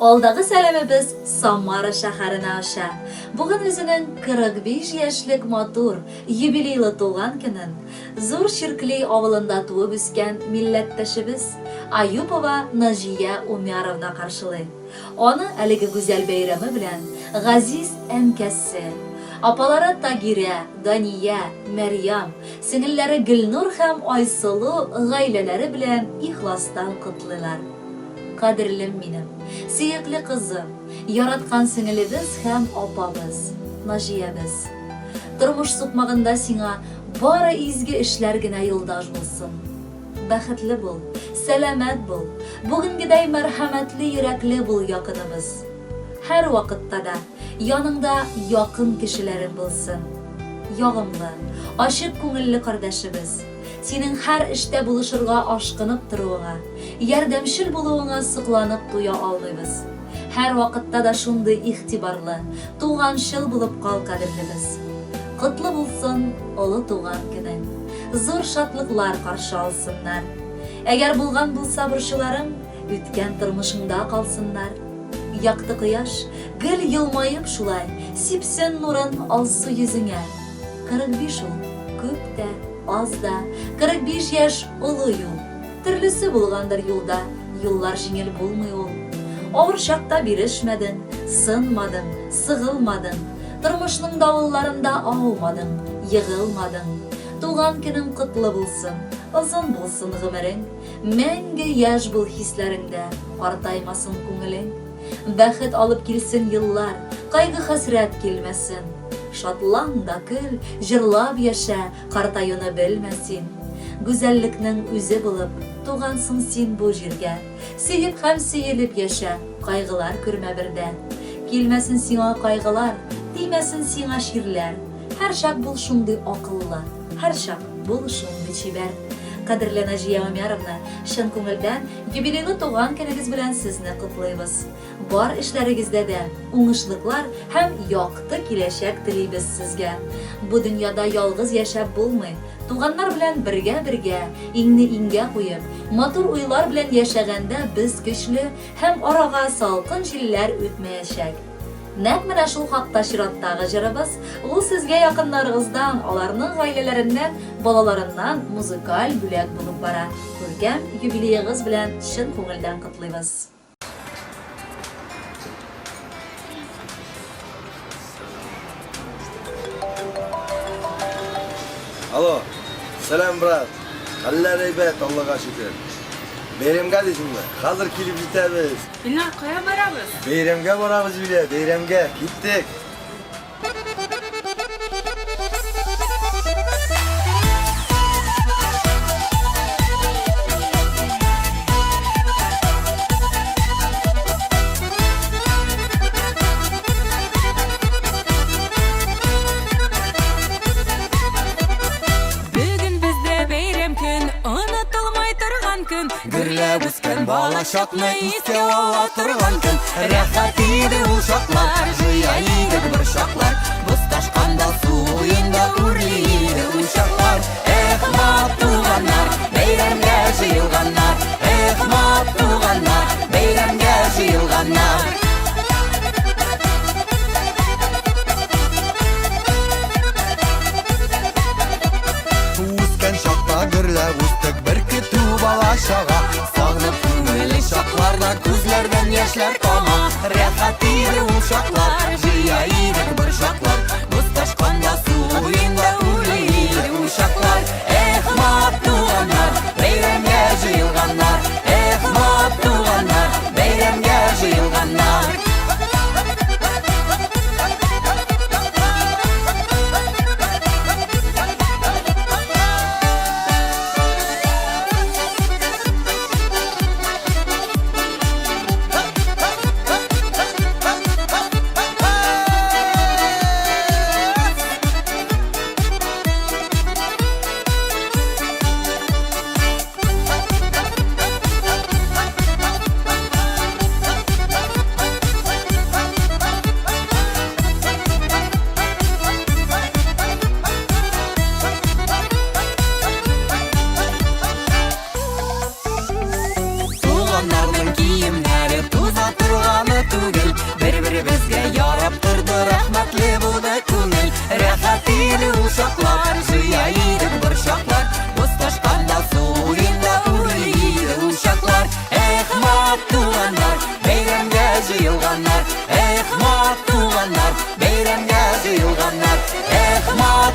Алдагы сәламебез Самара шәһәренә оча. Бүген үзенең 45 яшьлек матур, юбилейлы туган көнен Зур Чиркли авылында туып үскән милләттәшебез Аюпова Наҗия Умяровна каршылый. Аны әлеге гүзәл бәйрәме белән газиз әнкәсе, апалары Тагирә, Дания, Мәрьям, сеңелләре Гөлнур һәм Айсылу гаиләләре белән ихластан котлыйлар. Кадерлем минем, сөекле кызым, яраткан сеңелебез һәм апабыз, Наҗиябез. Тормыш сукмагында сиңа бары изге эшләр генә юлдаш булсын. Бәхетле бул, сәламәт бул, бүгенгедәй мәрхәмәтле йөрәкле бул, якыныбыз. Һәрвакытта да яныңда якын кешеләрең булсын. Ягымлы, ачык күңелле кардәшебез. Синең һәр эштә булышырга ашкынып торуыңа, ярдәмчел булуыңа сокланып туя алмыйбыз. Һәрвакытта да шундый игътибарлы, туганчыл булып кал, кадерлебез. Котлы булсын олы туган көнең. Зур шатлыклар каршы алсыннар. Әгәр булган булса борчуларың, үткән тормышыңда калсыннар. Якты кояш, гел елмаеп шулай, сипсен нурын алсу йөзеңә. 45 ул, күп тә, аз да, 45 яшь олы юл. Төрлесе булгандыр юлда, юллар җиңел булмый ул. Авыр чакта бирешмәдең, сынмадың, сыгылмадың. Тормышның давылларында аумадың, егылмадың. Туган көнең котлы булсын, озын булсын гомерең. Мәңге яшь бул хисләреңдә, картаймасын күңелең. Бәхет алып килсен еллар, кайгы-хәсрәт килмәсен. Шатлан да көл, җырлап яшә, картаюны белмә син. Гүзәллекнең үзе булып, тугансың син бу җиргә. Сөеп һәм сөелеп яшә, кайгылар күрмә бер дә. Килмәсен сиңа кайгылар, тимәсен сиңа чирләр. Һәрчак бул шундый акыллы, һәрчак бул шундый чибәр. Кадерле Наҗия Омяровна, чын күңелдән юбилейлы туган көнегез белән сезне котлыйбыз. Бар эшләрегездә дә уңышлыклар һәм якты киләчәк телибез сезгә. Бу дөньяда ялгыз яшәп булмый. Туганнар белән бергә-бергә, иңне иңгә куеп, матур уйлар белән яшәгәндә без көчле һәм арага салкын җилләр үтмәячәк. Нәкъ менә шул хакта чираттагы җырыбыз, ул сезгә якыннарыгыздан, аларның гаиләләреннән, балаларыннан музыкаль бүләк булып бара. Күркәм юбилеегыз белән чын күңелдән котлыйбыз! Алло, сәлам, брат. Хәлләр әйбәт, Аллага шөкер. Бәйрәмгә дисеңме? Хәзер килеп җитәбез. Илнар, кая барабыз? Бәйрәмгә барабыз, Юлия, бәйрәмгә. Киттек. Бүген бездә бәйрәм көн, онытылмай торган көн. Гөрләп үскән бала чакны искә ала торган көн. Рәхәт иде ул чаклар, җыя идек бер чаклар. Боз ташканда су буенда үрли иде учаклар. Эх, матуганнар, бәйрәмгә җыелганнар. Эх, матуганнар, бәйрәмгә җыелганнар. Үскән чакта гөрләп үстек бер көтү бала чага. Сагынып күңелле чакларда күзләрдән яшьләр тама. Рәхәт иде ул чаклар, җыя идек бер чаклар. Боз ташканда су буенда үрли иде учаклар. Эх, матуганнар, бәйрәмгә җыелганнар. Эх, матуганнар, бәйрәмгә җыелганнар. булганнар. Эх, матур.